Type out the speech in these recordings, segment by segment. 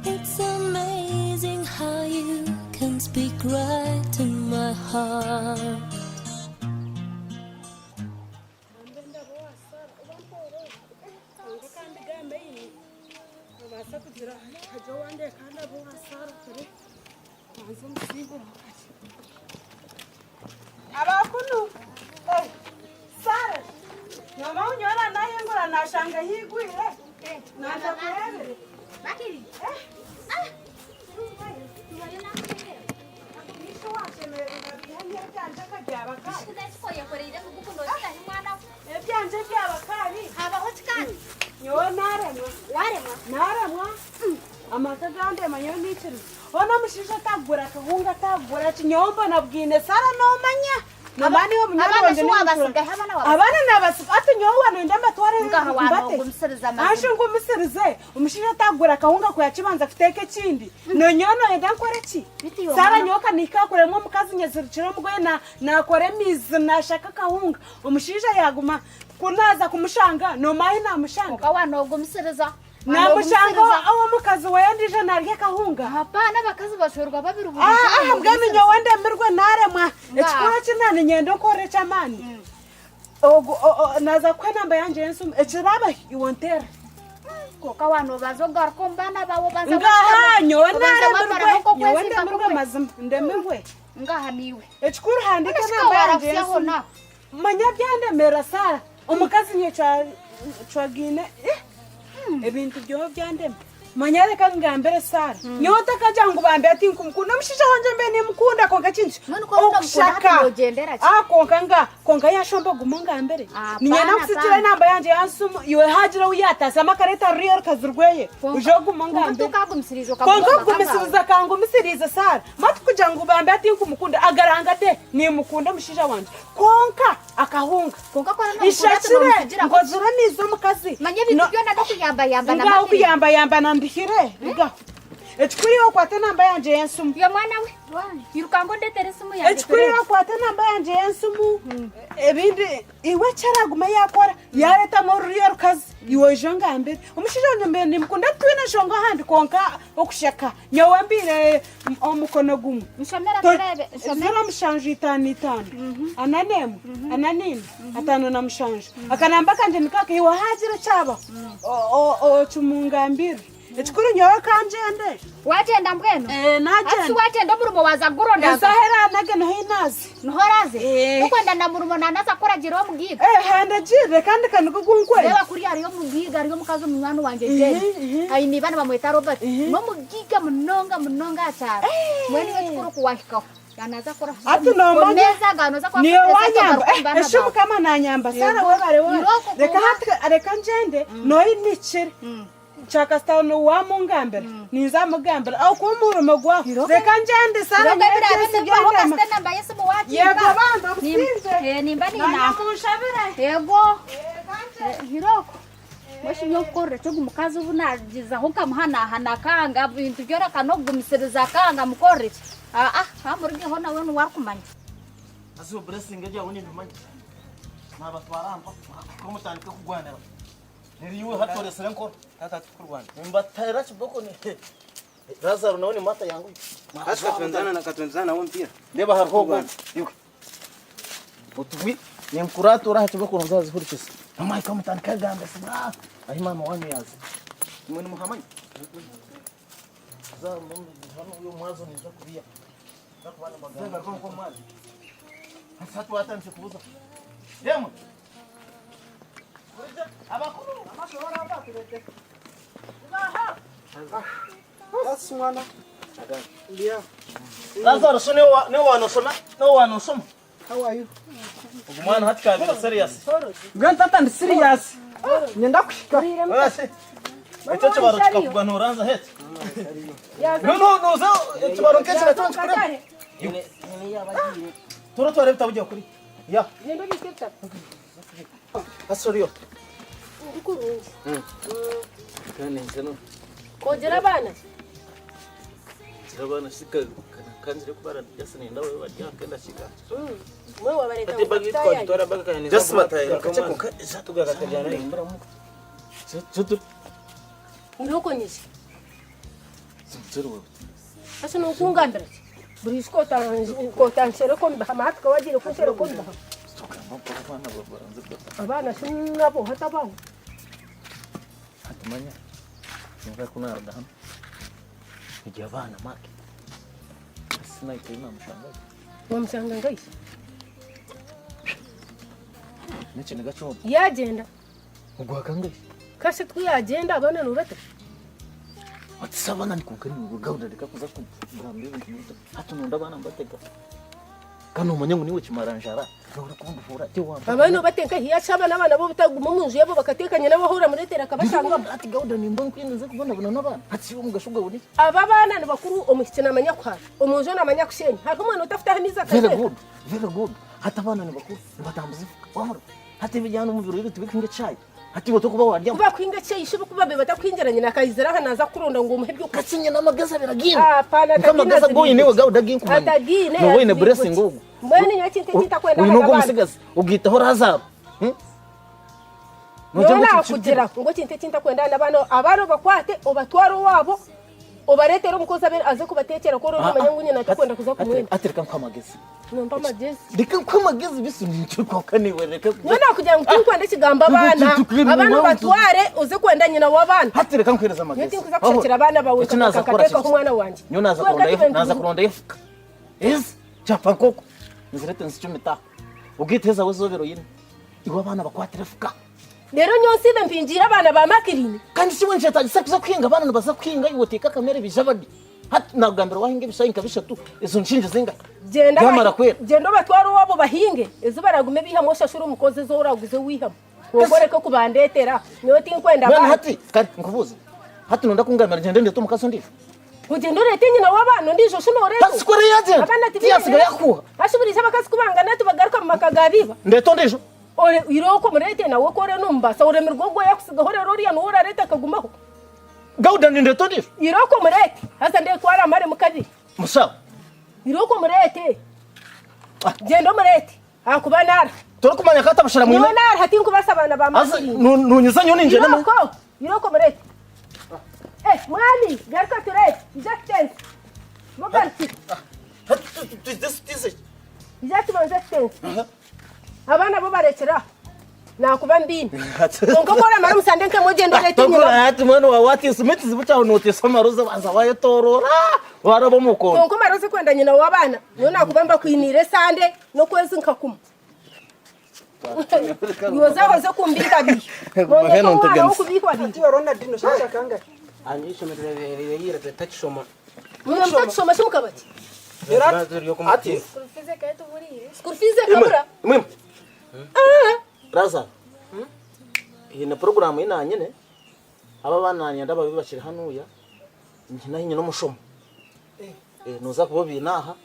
It's amazing how you can speak right to my heart. Abakunu eh, Sara nyoma unyora nayingura nashanga yigwire naza kurebere Bakiri. Eh. Ah. Nisho washemererwa bihamya byanje akabyaba kabi Ebyangye byaba kabi. Habaho ki kandi? Nyowe naaremwa. Waaremwa? Naaremwa. Amaka gandema nyowe naikiriza. Hoona omushaija atagura akahunga atagura ki nyowe mbona bwine Sara noomanya. Noomanya niiwe munywani Abaana wangye shi niiwe waabasigaho abaana waabasigaho. Abaana naabasiga hati nyowe waaba noyenda mbatware Ngaha mbate. waanogumisiriza mazima. Ashi ngumisirize. Omushaija atagura akahunga ku yakibanza kuteeka ekindi. Nyowe noyenda nkore ki? Beitu iwe Sara mwana. nyowe ka nihika aha kuremwa omukazi nyezirikire omugoye naakora emiizi naashaka akahunga. Omushaija yaaguma ku naaza kumushanga noomanya ahi naamushanga? Kwonka waaba noogumisiriza. Naamushanga ow'omukazi we ondiijo naarya akahunga. Hapana abakazi bashwerwa babiri buri Ah, izooba ah, mbwenu noogumisiriza. nyowe ndemirwe naaremwa. Ekikuru eki naaniinyenda onkore eky'amaani. Ogu o- o- naaza kukuha enamba yangye y'ensimu, ekiraabaho iwe onteere. Kwonka waaba noobanza ogaruka omu baana baawe obanza Ngaha washutama, nyowe obanza naaremirwe, wamaraho nyowe nk'okwezimba ndemirwe kukwe. mazima, ndemirwe. Ngaha niiwe. Ekikuru handiika Mbwenu shi enamba ka yangye waarahusya aho y'ensimu. naaho? Manya byandemera Sarah omukazi nyowe cwagaine eh, ebintu byowe byandema manya reka ngambire Sarah nyowe otakagira ngu bambi ati nkumukunda omushaija wangye mbe nimukunda kwonka ekintu Mbwenu ku orikuba omukunda hati okushaka nogyendera ki? ah kwonka nga kwonka yashomba ogume ongambire Apana, niinyenda nkusigira apana. enamba yangye yansimu iwe hagira ou yataasyamu akareeta ruriya orukazi rweye Kwonka oije ogume kwonka ongambire tokagumisiriize okaguma kwonka omu maka gaawe. kugumisiriza kangumisiriize Sarah Mati kugira ngu bambi ati nkumukunda agarangade nimukunda omushaija wangye kwonka akahunga Kwonka ku araba namukunda ati nshakire nomutsigira kuki? nkozire amaizi omukazi Manya ebintu No- byona n'okuyambayambana ngaho Makiri. kuyambayambana ndihire rugaho ekikuru iwe okwate enamba yangye y'ensimu Iwe mwana we, iruka ngu ondeetere esimu yangye ekikuru iwe tureebe. okwate enamba yangye y'ensimu ebindi Iwe eki aragume yaakora, yaareetamu oruriya rukazi, iwe oije ongambire. Omushaija wangye mbaire nimukunda titwine nshonga ahandi kwonka okusheka nyowe mbaire omukono gumwe. Nshomera tureebe, nshomera. 0755, 41, 44, 57. Akanamba kangye niko aka, iwe haagira ekyabaho, okimungambire. Ekikuru nyowe ka ngyende. Wagyenda mbwenu? Eh, Hati nagyenda. wagyenda omurimo waaza kuguronda Esaaha eranage niho inaaze. Niho oraaze? Eh. Tokwenda na murimo nanaza kuragira omugiiga? Eh, handagirire kandi ka nigwo gunkwenda. Reeba kuriya hariyo omugiiga hariyo omukazi omunywani wangye Jane. Aine iba nibamweta Robert. N'omugiiga munonga munonga aha kyaro. Mbwenu iwe ekikuru ku waahikaho. Hati noomanya niiwe wanyamba eh, eshi mukama nanyamba Sarah webare webare reka hati reka ngyende noyimikire kyakasita wamungambira ninza mugambira okuba omurimo gwawe reka ngyende Sarah nyowe eby'ensi byandema yego bambi obusingye nanye munshabire Yego. Hiroko. Mbwenu shi nyowe nkukorere ki ogu mukazi obu naagyezaho nkamuhanahana akanga ebintu byona akanokugumisiriza akanga mukorere ki? Aa kamurugeho nawe niwe arikumanya. Haza iwe Blessing ebyawe nimbimanya. Nabatwara aha mpaka mutandike kurwanira. Reero iwe hati oresire enkora. Taata titukurwana. Nimbateera kiboko ni Lazaro nawe ni mata yangu. Hati katwenzana nawe omupiira. Reeba hariho ogwo. Iwe. Otuhwi ninkuratura aha kiboko nozazihurikiza. Mama mutandika agamba sibwa. Ahi mama wanyu yaza. Imwe nimuhamanya. Za hano uyo mwazo ninza kubiya. Garuka nko mwazo. Hati watandise kubuza. Yemwe. Abakuru. That's mwana. Yeah. Lazaro so niwe wanosoma niwe wanosoma. How are you? Ogu mwana hati kabire serious. Mbwenu tata ndi serious. Nyenda kuhika. Urase. Ekyo kibaro kikakugwa noranza heti. No no noza ekibaro nk'eki nakyo nikikurema. Tora twara ebitabo gya kuri. Ya. Asoriyo. Kogira abaana. Abaana si kanzire kubara just nenda babe bari aha nk'endakiika. Mwe wabareeta Ati ngu bagi bakutaayaaye. twagitwara baga kandi Just bataayaaya kakye kwonka tugakatajana Nokonyeki? Hati nokungambira ki? Buri isiko otanshereka omu bihama hati ka wagiire kunshereka omu bihama. Abaana shi nabo hati abaabo. Hati manya ninza ku naruga hanu ngira abaana Mark sinahikayo namushangayo. Wamushanga nkahi? N'ekiniga kyona. Yagyenda. Ogwa kangahi? Kasi ku yagyenda abaana nobata? Ati si abaana kwonka gahunda reka kuza kugamba ebintu bingi. Hati nonda abaana mbatega. Kandi nomanya ngu niiwe kimaranjara niiwe orikunduhuura ti wampa. Abaana obate nkahi? Yaasha aba n'abaana bo obutaguma omu nju yaabo bakateeka nyina waho oramureetera akabashangamu. Hati gahunda nimba nkwenda kubonabona n'abaana. Hati shi omugasho gwawe niki? Aba abaana ni bakuru omwishiki naamanya kuhaara, omwojo naamanya kusheenya. Hariho omwana otafute aha maizi Very akateeka. good, very good. Hati abaana ni bakuru nibatambuza efuka. Wahurira? Hati ebiryana omu biro ebi tibikuhinga ekyayi. Hati iwe tokuba waryamu. Ku bakuhinga ekyayi shi ku babaire batakuhingira nyina akaizira aha naaza kukuronda ngu omuhe ebyokurya. Kasi nyine amagezi abiri agiine. Apana Nka amagezi agu oine iwe gauda aginkumanya. Atagiine. Nooba oine blessing ogu. Mbwenu nyowe ekintu eki ntakwenda Oine aha ogu n'abaana. omutsigazi ogaitaho Lazaro. Hmm? Nyowe Noogira ngu ekintu naakugira ngu ekintu eki ntakwenda aha n'abaana, abaana obakwate obatware owaabo obareetere omukozi abe aze kubateekyera ku oraba nomanya ngu nyina takwenda kuza kumwenda. Hati reka nkuhe amagezi. Nompa amagezi. Reka nkuhe amagezi bisu nikyo kwonka niiwe reka. Nyowe naakugira ngu tinkwenda ekigambo abaana, abaana obatware oze kwenda nyina w'abaana. Hati reka nkuhereze amagezi. Nyowe tinkuza kushakira abaana baawe Eki naaza kukora nkateekaho omwana wangye. Nyowe naaza kurondayo naaza kurondayo efuka. Ezi kyapa nkoko nzirete nzicumite aha. Ogaite ezawe ezi obaire oine. Iwe abaana bakwatire efuka. Reero nyowe nsiibe mpingiire abaana ba Makirini. Kandi shi mbwenu kyetagisa kuza kuhinga abaana nibaza kuhinga iwe oteeke akamere baije barye. Hati nakugambira wahinga ebishaayi nka bishatu ezo nshingi zingahi? Gyenda Byamara kwera. Gyenda obatware owaabo bahinge, ezi baragume baihamu oshashure omukozi ezi oraguze waihamu. Kwonka oreke kubandeetera. Nyowe tinkwenda Mbwenu baana. hati kare nkubuuze, hati noyenda kungambira ngyende ndeete omukazi ondiijo? Ogyende oreete nyina w'abaana ondiijo shi nooreeta Hati sikora yagyenda, Abaana tibaine tiyasiga yakuha. Hashi buriijo abakazi ku bangana tibagaruka mu maka ga baiba. Ndeete ondiijo? Ore irooko omureete nawe ku oriyo nomubaasa oremirwe ogwo yakutsigaho reero oriya niwe orareeta akagumaho. Gauda nindeeta ondiijo? Irooko omureete haza ndeebe ku aramaremu kabiri. Mushaho. Irooko omureete. Gyenda omureete ahakuba naara. Torikumanya ku atabushera mwine? Nyowe naara tinkubaasa abaana ba Haza Makirini. nonyiza nyowe ningyenda. Irooko, irooko omureete. Eh, mwami garuka tureebe. Ija tutense. Mugarukire. Ija tubanze tutense. Abaana bo barekyere aho. Nakuba mbiine. Kwonka ku oramara omusande nk'emwe ogyende oreete nyina. Hati mbwenu waaba wateisa ekizibu kyawe nooteisa amarozi abanza waayetooroora waaraba omu koona. Kwonka omare oze kwenda nyina w'abaana, nyowe nakuba mbakwiniire esande n'okwezi nka kumwe. Iwe oze aho oze kumbiihabiiha. Nonyeta omwana w'okubiihwabiiha. Hati Ronald noshasha kangahi? Hanyuma ishomero ryaira tutakishoma. Mwe mutakishoma shi mukaba ki? Ati School fees ekabura. Imwe Raza iyi ni poroguramu ei nanyine aba abaana nanyenda babe bakiri hanuya nyine ahi nyine omushomo noza kuba obiine aha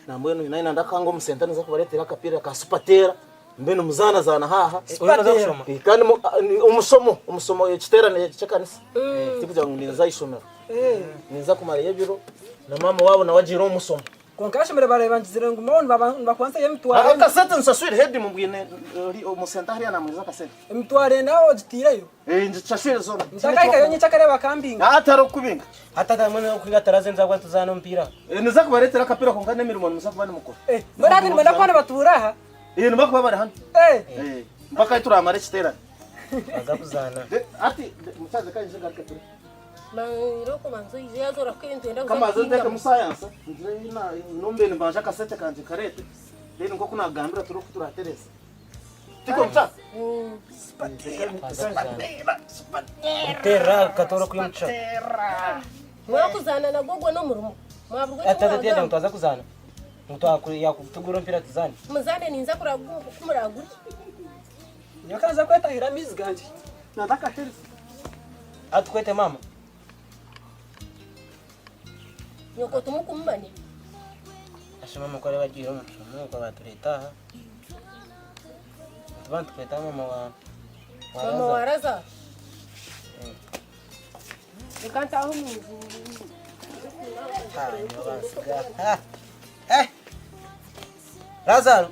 nambwenu nyine ahi nanda kukanga omu senta ninza kubaretera akapiira ka supatera mbe nimuzanazaana haaha kandi omushomo omushomo ekiterane ky'ekanisa tikugira ngu ninza aha ishomero ninza kumarayo ebiro na maama waabo nawe agiire omu mushomo. Kwonka abashomire bareeba ngizire ngu mbwenu nibakubanza emitwaro ena. Akasente nsaswire head mbwine ori omu senta hariya namwiza akasente. Emitwaro ena ogitiireyo? Eh ngishashwire zoona. Ntakahikayo nyekyakare bakambinga. Haa tihariho kukubinga. Hati ata mbwenu okwiga taraze niza kuba nituzaana omupiira. Eh niza kubaretera akapira kwonka n'emirimo nimuza kuba nimukora. Eh mbwenu hati nibenda kuba nibatuura aha? Eh nibakuba bari hanu. Eh. Eh mpaka ahi turamare ekiterane. Baza kuzaana. Hati musaza kanyije ngaruke ture. Kamaze Kamaze nteekemu sayansi ngire ei numbe nimbanja akasente kangye nkareete then nk'oku naakugambira turebe oku turaatereeza. Tikwe mukyara? Kuteerera akatooro k'omugisha. Mwakuzaana nagwo ogwo n'omurimo. Mwaburwa eki Ati tata tiyenda mwagamba. ngu twaza kuzaana. Ngu twakutugura omupiira tuzaane. Muzaane ninza kureba oku muragurye. Nyowe kanza kwetahira amaizi gangye. Nantakahereza. Atukwete mama. Nyoko timukumumanya. Asha mama ku araba agiire omu kishomo okwo batureta aha. Nituba nitukweta mama wa wa Mama wa Lazaro. Lazaro. Reka ntaahe omu nju. Lazaro.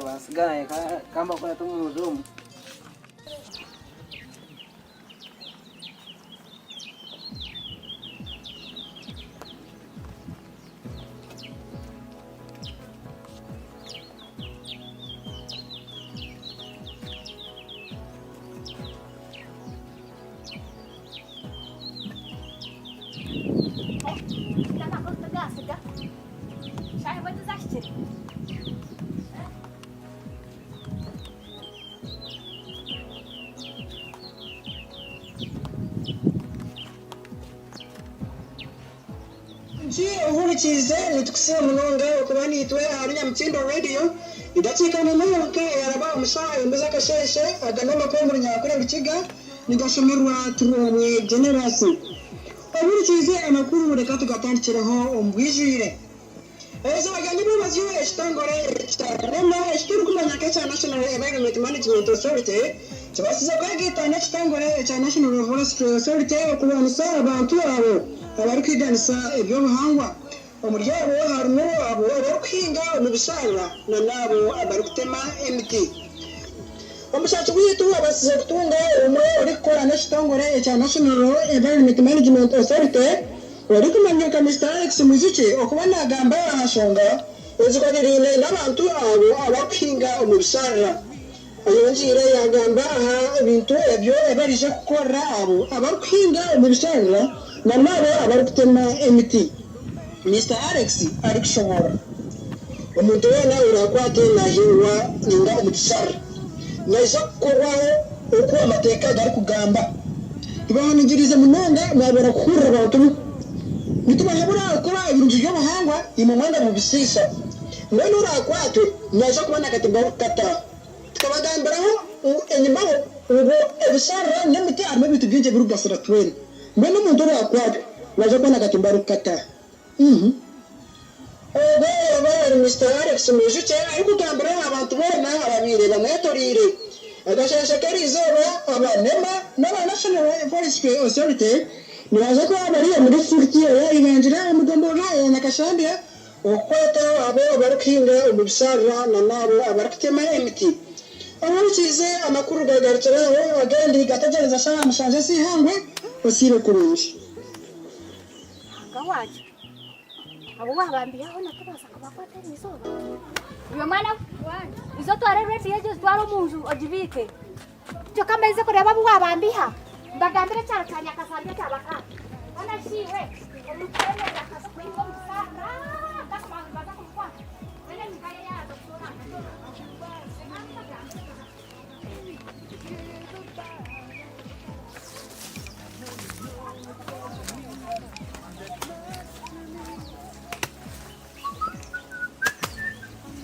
Bansiga kamba kwata omu nju omu. Nki ohurikiize nitukusiima munonga okuba naitwe ahari Nyamutindo Radio. Edakiika nemwe yonka eyaraba omu shaaha emwe z'akasheeshe, aga n'amakuru omu Runyankore Rukiga nigashomerwa Turwomwe Generous. Ohurikiize amakuru reka tugatandikireho omu bwijwire. Eizooba rya nyimwebazyo ekitongore ekya NEMA ekiturikumanya nk'ekya National Environment Management Authority kibaasize kwegaita n'ekitongore ekya National Forestry Authority okurwanisa abantu abo abarikuhiganisa eby'obuhangwa. Omuri abo harimu abo abarikuhinga omu bisharara na n'abo abarikutema emiti. Omushaki waitu abaasize kutunga omwe orikukora n'ekitongore ekya National Environment Management Authority orikumanywa nka Mister Alex Mwijukye okuba nagamba aha nshonga ezikwatirine n'abantu abo abarikuhinga omu bisharara. Ayongyeire yagamba aha bintu ebyo ebi arije kukorera abo abarikuhinga omu bisharara na n'abo abarikutema emiti. Mister Alex arikushoboorora. Omuntu weena oraakwate naahingwa ninga omu kisharara, naija kukorwaho oku amateeka garikugamba. Tubahanangiriize munonga mwabura kuhurira bantu mwe. Nitubahabura kukora ebirungi by'obuhangwa imwe mwenda mubisiisa. Mbwenu oraakwatwe naija kuba naakateebwaho kukata. Tukabagambiraho enyimaho ngu ebisharara n'emiti harimu ebintu bingi ebirikugasira twena. Mbwenu omuntu oraakwatwa naija kuba naakatimba arikukata. Ogwo yaaba ari Mister Alex Mwijukye arikugambira abantu boona ababaire bamwetoreire. Akasheeshe k'eriizooba aba nema n'aba National Forestry Authority nibaija kuba bari omu disiturikiti eya Ibangire omu gomborora eya Nyakashambya okukwata abo abarikuhinga omu bisharara na n'abo abarikutema emiti. Ohurikiize amakuru gagarukire aho agandi gategyereza shaaha mushanju ez'eihangwe osiibe kurungi. Ruhanga wangye, abo waabambihaho na tubaasa kubakwata eri izooba. Iwe mwana we, iza otware rediyo egyo ogitware omu nju ogibiike. Kyonka mbanze kureeba abu waabambiha, mbagambire ekyaro kya Nyakasambya kyabakanga. Hoona shi iwe, omuntu weena akaza kuhinga omu kisharara, atakumanya ngu nibaza kumukwata, mbwenu emiika ye yaaza kutoora nkahi? Reka mbagambire.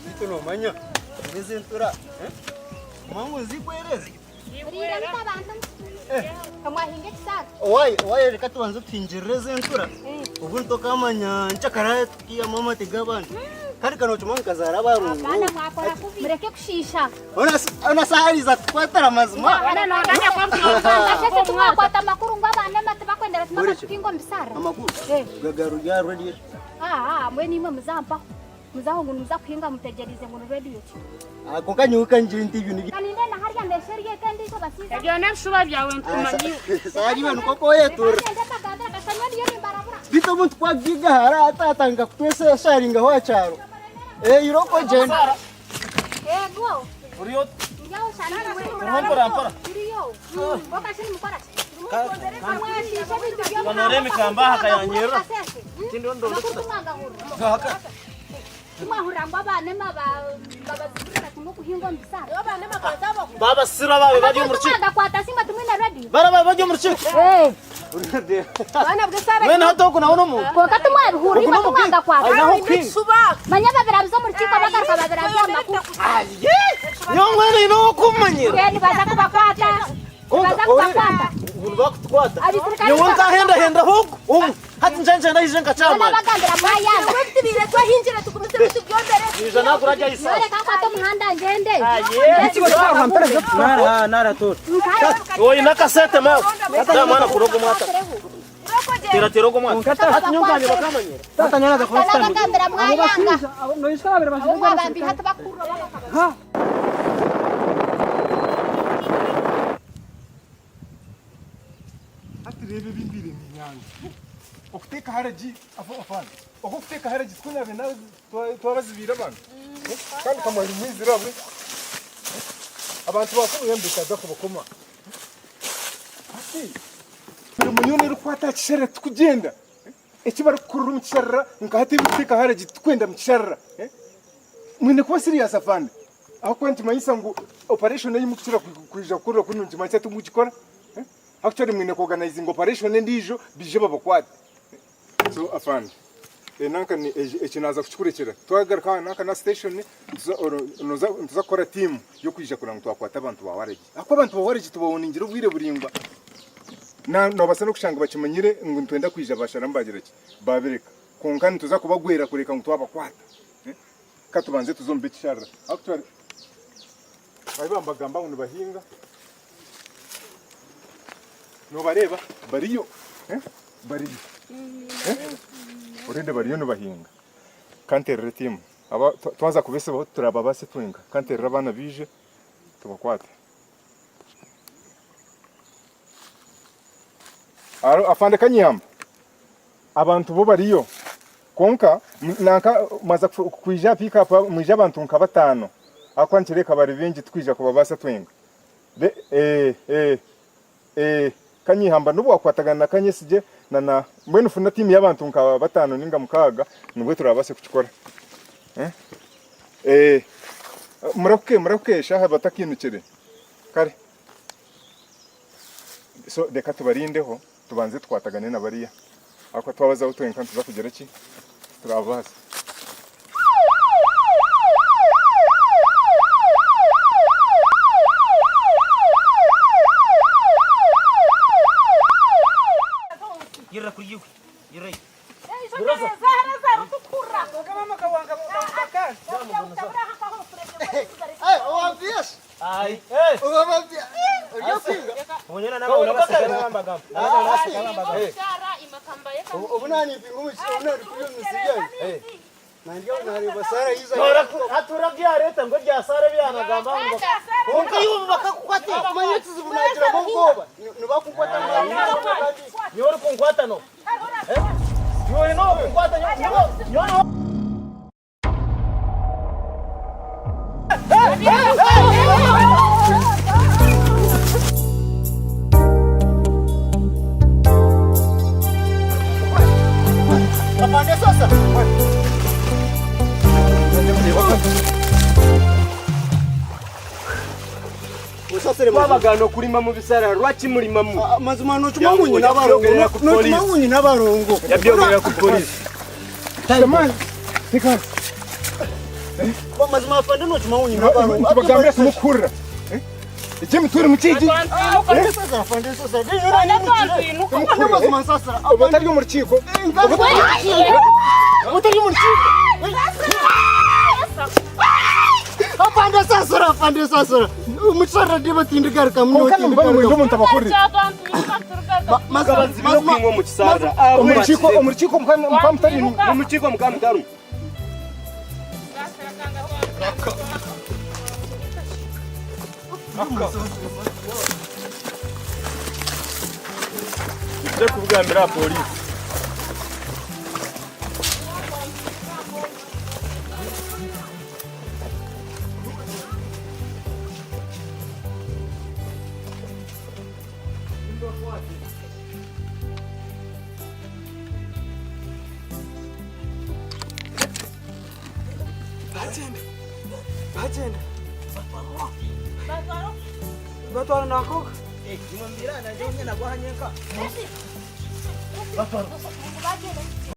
Beitu noomanya ezi entura mangu nizikwereza. Owaaye owaaye reka tubanze tuhingirire ezi entura obundi tokaamanya nkyakara tukiihamu amate g'abaana kandi ka nookimanya ngu nkazaara abarungu. Mureke kushiisha. Ona sahariza kukwatira amazima. Mwakwata amakuru ngu abaana tibakwendera kimwe bakupinga omu bisaara. Amakuru gagarurya radio. Ah, mbwenu imwe muzampaho. Muzaho ngu nimuza kuhinga mutegyereize ngu ni radio ki? Ah, konka nyowe kangire nti ebyo ni Kaninde na harya ndeshe eri eka endiijo basiiza. Ebyo n'ebishuba byawe nitumanyiwe. Sahari iwe nikwo koyeturira. Reka ngende mbagambire kasha nyowe ndiyo nimbarabura. Beitu omuntu ku agigahara atatandika kutwesharingaho aha kyaro. Eh, iroko gyenda. Ego. Uriyo Ndyaho shana iwe. Turiho mpora mpora. Turiyo. Konka shi nimukora ki? Mwashiisha ebintu by'omuhanda. Banora emikamba aha kayanyerera. Tindi ndonda Amakuru kuta. tumwangahurira. Haka. Tumwahurira ngu abaana babazibirira kimwe okuhinga omu bisaara. Babasira babe bari omu rukiko. Tumwagakwata simba tumwe na radio. Bara babe bari omu rukiko. Bana bw'esaara Mwene hati ogu nawe n'omuntu. Konka tumwabihurira Ogu n'omukinga. tumwagakwata. Ainaho okuhinga. Manya babirabiza omu rukiiko bagaruka babirabya omu makuru. Aye! Nyowe mwene oine ow'okummanyira. Mbwenu nibaza kubakwata. Konka Nibaza orebe kubakwata. ngu nibakutukwata. Abisirikare Nyowe nibaza nkahendahendaho ogu omwe. Hati nje nje naije nka Boona chairman. bagambira mwayanga. Tubire twahingira tugumize tubyombere. Nija nagura rya isaha. Nyoreka nkwate omuhanda ngyende. Nara nara tora. Oine akasente mawe. Nta mwana kuroga omwata. Iroko gyenda. Tera tera ogwo mwana. Hati nyowe nkanye bakamanyira. Nabagambira mwayanga. Noyishwa babiri Abo mwabambiha tibakurra Ha. Hati reeba ebi mbaire niinyanga. Okuteeka haragi afande. Oku okuteeka haragi tikwo naabaire na twabazibiire abantu. Kandi ka mwari mwizire abwe. Abantu bakumwe mbetaga kubakoma. Hati mirimo yoona erikukwata aha kisharara tikugyenda. Eki barikukurira omu kisharara nka hati ebirikuteeka haragi titukwenda mu kisharara. Mwine kuba serious afande. Ahakuba nikimanyisa ngu operation ei murikukira kwija kukorera kunu nikimanyisa timukugikora. Actually mwine ku organizinga operation endiijo baije babakwate. So afande nanka eki naaza kukikurekyera twagaruka aha nanka na station nituza kukora team y'okwija kureba ngu twakwata abantu ba waragi. Ahakuba abantu ba waragi tubawoningire obwire buraingwa. Nobaasa n'okushanga bakimanyire ngu nitwenda kwija basharamu bagira ki babireka. Kwonka nituza kubagwera kureka ngu twabakwata. Ka tubanze tuze omu b'ekisharara. Actually ahi bambagamba ngu nibahinga Nobareeba bariyo bariyo already bariyo nibahinga kanterere tiimu twaza kubesibaho turababaase twenka kanterere abaana baije tubakwate. Afande kanyamba abantu bo bariyo kwonka nanka mwaza kwija aha pick up mwije abantu nka batano ahakuba nikireebeka bari baingi tikwija kubabaasa twenka. Eh eh eh Kanyihamba nobu wakwatagana na Kanyesigye na na mbwenu funa tiimu y'abantu nka batano ninga mukaaga nibwo turabase kukikora. Eh eh murahuke murahuke eshaaha batakiinukire. Kare. So reka tubarindeho tubanze tukwatagane na bariya. Ahakuba twabazaho twenka nituza kugira ki? Turabaasa. Yirira kuri iwe. Yirira. Haturabyareeta ngu ebya Sara ebyanagamba ngu Kwonka iwe bakakukwata manya ekizibu nagiramu obwoba nibakukwata nyowe orikunkwata no nyowe nokunkwata nyowe Twabagaana okulima mu bisarara lwaki mulimamu? Mazima nokimanya ngu nyine abarongo nokimanya ngu nyine abarongo. Yabyogerera ku polisi. Mazima afande nokimanya ngu nyine abarongo. Ntibagambira kumukurira. Eky'emitwire mukigi. Oba otari omu rukiiko. Otari omu rukiiko. Afande sasura afande sasura. Omukyara ndiba tindigarukamu Kwonka nimuba nimwenda omuntu abakurire. Omu rukiiko omu rukiiko mukaba mutari omu rukiiko mukaba mutarimu. Nija kubigambira aha polisi. Bagyenda. Bagyenda. Batwara nankoga.